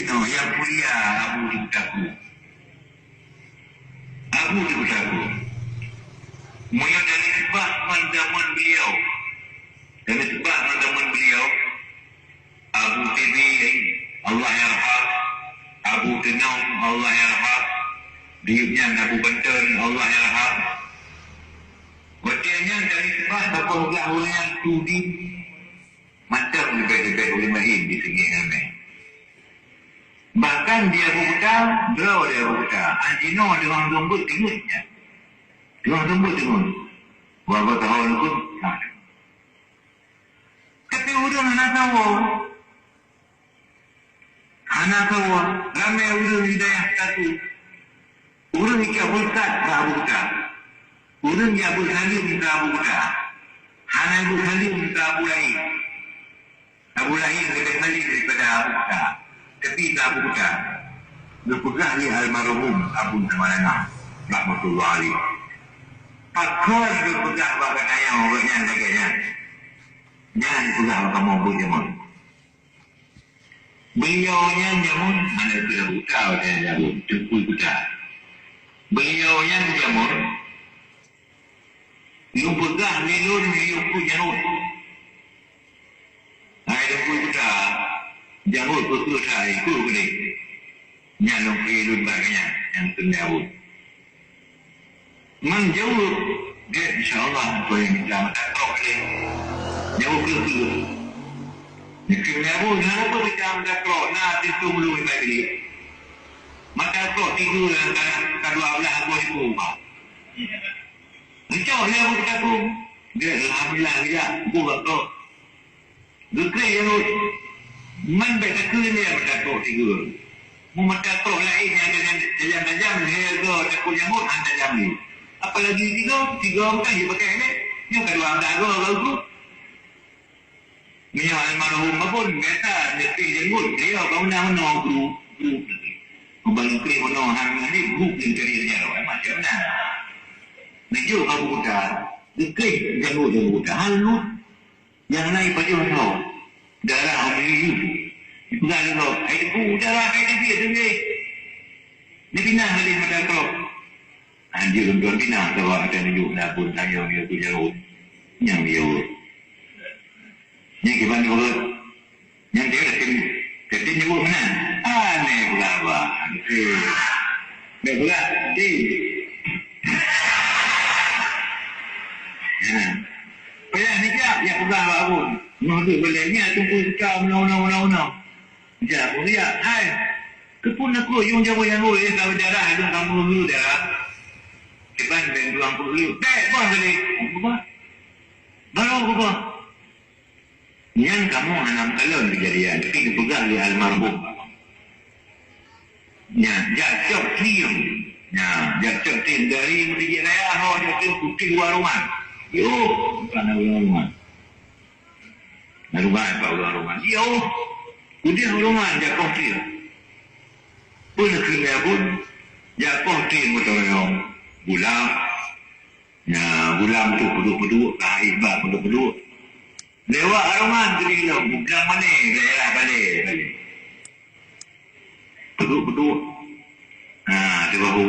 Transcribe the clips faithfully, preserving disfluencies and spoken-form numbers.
Nyoe nyang mulia Abu Teungku. Abu Teungku. Meunyoe dari seubah ngon zaman beliau, dari seubah ngon zaman beliau, Abu T B, Allah yarham, Abu Teunong, Allah yarham, diyueb nyan Abu Banten, Allah yarham. Watèe nyan dari seubah saboh gah ureueng nyang tu di mantong leubeh-leubeh ureueng laén di teungoh ramè. Bahkan di Abu Kuta, droe di Abu Kuta, an jinoe deungon seumeubeuet teungeut nyan. Deungon seumeubeuet teungeut. Wabah tahun pun, nah. Tapi ureueng hana sawoe. Hana sawoe, ramè ureueng di dayah tatu. Ureueng jak beureukat bak Abu Kuta. Ureueng jak beusaleuem keu Abu Kuta. Hana beusaleuem keu Abu Laén. Abu Laén leubeh saleuem daripada Abu Kuta. Tapi keu Abu Kuta, geupeugah lé almarhum Abu Samalana, rahmatullah alaih. Pakon geupeugah bak gata nyoe gobnyan lagèe nyan? Nyan peugah bak kamoe buet jameun. Beliau nyan jameun, hana keuh Abu Kuta, watèe nyan jameun, Teungku Kuta. Beliau nyan jameun, lôn peugah lé lôn, lôn keu jangôt. Hai Teungku Kuta, jangôt peue keuh sai, keuh keudéh. Nyan lôn keu lôn bak nyan, nyang keu lé Abu. Mang jaweueb, gèt, insya Allah, engkau nyang mita mata trok lé. Jaweueb keu keu. Nyan keu lé Abu, na apa mita mata trok, na situ meului bak bilik. Mata trok tiga ka, ka dua belas boh ribu ba. Geucok lé Abu Kuta keu. Gèt, alhamdulillah, geujak, bu bak trok. Geukreh jangôt. Man bèk takheun lé mata trok tiga. Meumata trok laén nyang tajam-tajam, lhèe goe takot jangôt, han tajam lé. Apalagi tiga, tiga meukan jipakèk lé. Nyoe ka dua meunan goe, goe. Meunyoe almarhum Babon, biasa, leupeh jangôt, beliau ka meunan meunoe gru, gru. Meubagi kreh meunoe, han meunan lé, gru, leungkari jaroe, macam meunan. Neujok Abu Kuta, geukreh jangôt Abu Kuta, han lut. Nyang laén pajoh droe, darah Abu Yub. Jipeugah lé gob, "Hai Teungku, darah hai Nabi, Teungku." Neupinah lé mata trok. Anjeut lôn tuan pinah, sabab ata neujok na pun tanyoe yue keu jaweueb. Nyang jaweueb. Nyan kiban jaweueb. Nyang dia kata, kata nyebut meunan. Aneh peugah haba. Betul. Baik peugah. Di. Ya. Payah ni jak, jak peugah bak Abon. Noh duek balèe, nyan Teungku Kuta meunoe, meunoe, meunoe, meunoe. Jak Abon, jak. Hai. Keupeue nakot yue jaweueb nyang ngoi, eh, ka darah, lôn ka meululu darah. Kiban bèk duang peuet lé. Bèk, bah, tadi. Apa? Baru apa? Nyan kamoe hana meukalon keujadian, tapi geupeugah lé almarhum. Nyan, jak cok trim. Nyan, jak cok trim dari Meuseujid Raya, ho jak trim putih warungan. Yoh, bukan warungan. Warungan, apa warungan? Yoh, putih warungan jak koh trim. Peue neukheun lé Abon? Jak koh trim meuteurong. Gula. Nyan, gula tu peuduek-peuduek, ka iba peuduek-peuduek. Lewat Aroman keudéh lom, Blang Mané, daerah Balé, Balé. Peuduek-peuduek. Ha, di bahu.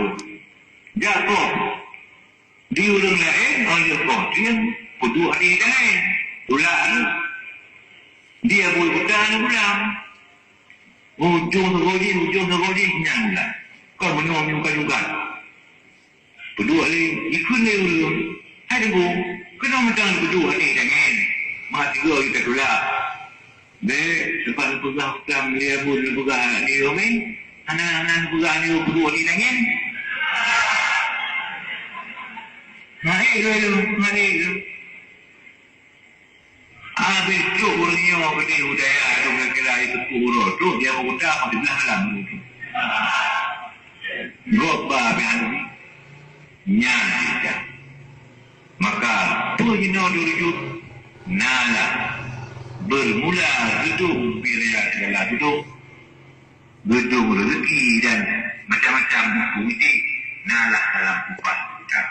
Jak koh. Di ureueng laén, oh, ya koh, dia peuduek di laén. Tulak ni. Dia bui buta ni pulang. Ujong sagoe jih, ujong sagoe jih, nyan lah. Kon meunoe meunyoe ka juga. Peuduek lé, jikheun lé ureueng. Hai Teungku, keunoe mantong peuduek até tangen. Meuhai tiga kita tulak. Bèk, seubab neupeugah utang lé Abon neupeugah lé Romen. Hana, hana neupeugah lé peuduek até tangen. Hai, hai, hai. Abéh trok ureueng nyoe keudéh u dayah, trok kira-kira di Teungku Uroe, trok di Abu Kuta, peuet blah malam. Gob ba abéh anu. Nyan sisa. Maka, peue jinoe teurujuk? Nalah. Beurmula geudong ubé raya sigala geudong. Geudong reuzeki dan macam-macam bukon mité. Nalah dalam kupat utang.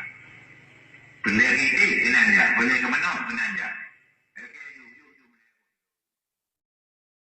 Peuleueh idéh keunan jak, peuleueh keunoe keunan jak.